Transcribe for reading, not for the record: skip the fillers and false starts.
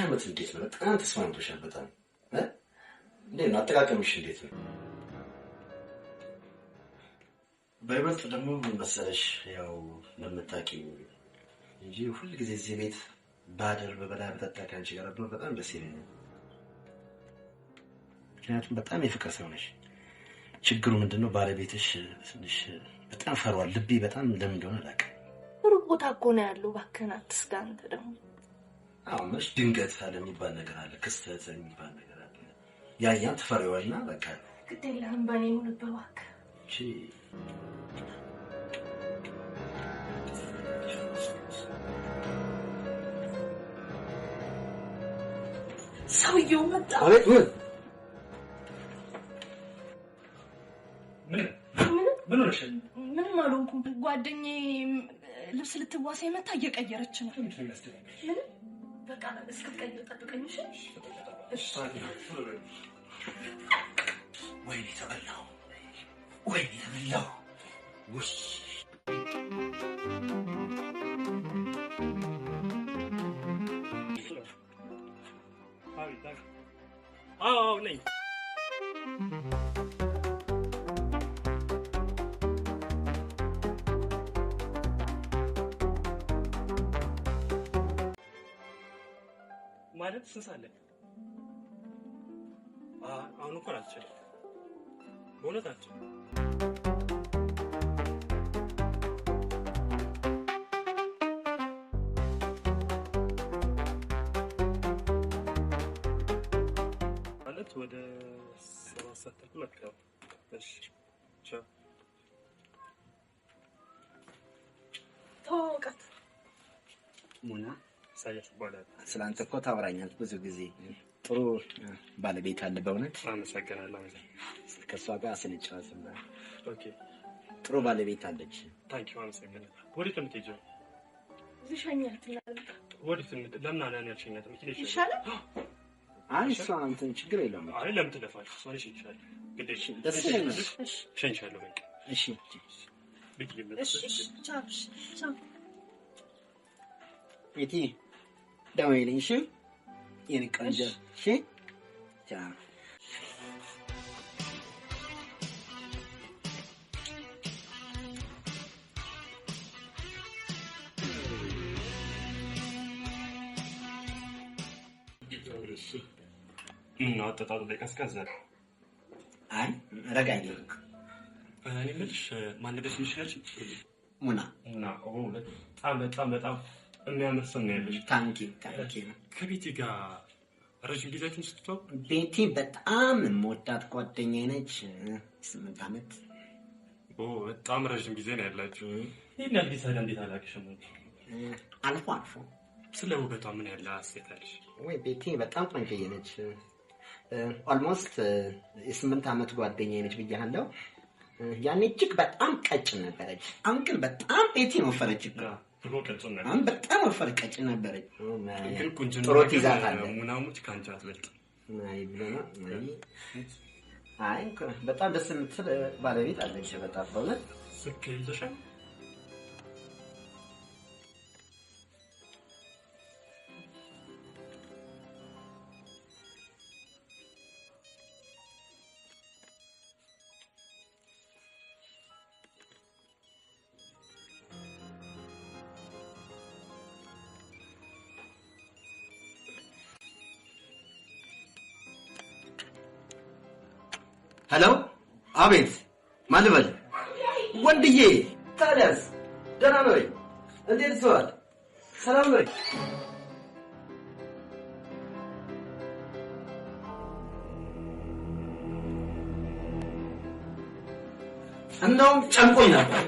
ዓመት እንዴት ነው? በጣም ተስማምቶሻል። በጣም እንዴት ነው አጠቃቀምሽ? እንዴት ነው? በይበልጥ ደግሞ ምን መሰለሽ፣ ያው ለምታውቂው እንጂ ሁል ጊዜ እዚህ ቤት ባደር በበላ በጠጣ ከአንቺ ጋር ብኖር በጣም ደስ ይለኛል። ምክንያቱም በጣም የፍቅር ሰው ነሽ። ችግሩ ምንድነው? ባለቤትሽ ትንሽ በጣም ፈሯል። ልቤ በጣም ለምን እንደሆነ አላውቅም። ሩቅ ቦታ እኮ ነው ያለው። እባክህን አትስጋ። አንተ ደግሞ አዎ መች ድንገት አለ የሚባል ነገር አለ፣ ክስተት የሚባል ነገር አለ። ያን ትፈሪዋልና በቃ ግድ የለህም በእኔ ይሁንብህ እባክህ። እሺ ሰውየው መጣ። አቤት። ምን ምን ሆነሻል? ምንም አልሆንኩም። ጓደኛዬ ልብስ ልትዋሳ መታ እየቀየረች ነው። ምንም በቃ እስክትቀይር ጠብቀኝ። እሺ ወይኔ ተበላሁ፣ ወይኔ ተበላሁ። ውይ አዎ ነኝ። ማለት ስንት ሰዓት ላይ? አሁን እንኳን አልችልም፣ በእውነት አልችልም። ማለት ወደ 7 ሰዓት ተኩል አካባቢ። እሺ ቻው። ተዋወቃት። ሙና ኢሳያስ ይባላል። ስለ አንተ እኮ ታወራኛለች ብዙ ጊዜ። ጥሩ ባለቤት አለ በእውነት። አመሰግናለሁ። ከእሷ ጋር ስንጫወት okay ጥሩ ባለቤት አለች። Thank you፣ አመሰግናለሁ። ወዴት ነው የምትሄጂው? እዚህ ሸኛት እና ልምጣ። ወዴት ነው የምት- ለምን አለ ያልሸኛት? መኪና ይሻላል። አይ እሷ እንትን ችግር የለውም። አይ ለምን ትለፋለች? እሷ እኔ እሸኝሻለሁ። ግድ የለም። ደስ ይለኛል። እሸኝሻለሁ። በቃ እሺ እሺ እሺ፣ ቻው። እሺ፣ ቻው። ቤቲ ደውይልኝ። እሺ የኔ ቆንጆ። እሺ ቻው። ምነው አጠጣጡ ላይ ቀዝቀዝ አለ? አይ ረጋ ይላል። እኔ የምልሽ ማን ነበር ስምሽ ያልሽኝ? ሙና። ሙና። ኦ በጣም በጣም በጣም የሚያምር ስም ነው ያለሽ። Thank you thank you። ከቤቲ ጋር ረጅም ጊዜያችሁን ስትተዋወቁ? ቤቲ በጣም የምወዳት ጓደኛዬ ነች። 8 ዓመት። ኦ በጣም ረጅም ጊዜ ነው ያላችሁ። ይሄን ያህል ጊዜ ታዲያ እንዴት አላውቅሽም? አልፎ አልፎ። ስለ ውበቷ ምን ያህል አስተያየት አለሽ? ወይ ቤቲ በጣም ቆንጆዬ ነች። Almost የ8 ዓመት ጓደኛዬ ነች ብያለሁ። ያኔ እጅግ በጣም ቀጭን ነበረች። አሁን ግን በጣም ቤቲ ወፈረች እኮ። ድሮ ቀጭን ነበረች። አሁን በጣም ወፈረች፣ ቀጭን ነበረች። ግን ቁንጅና ጥሩ ትይዛታለህ። ሙናሙች ከአንቺ አትበልጥም። አይ ብለና አይ በጣም ደስ የምትል ባለቤት አለች። በጣም በእውነት። ስልክ ይዘሻል? Hello፣ አቤት። ማን ልበል? ወንድዬ፣ ታዲያስ ደህና ነው ወይ? እንዴት ሰዋል? ሰላም ነው ወይ? እንደውም ጨንቆኝ ነበር።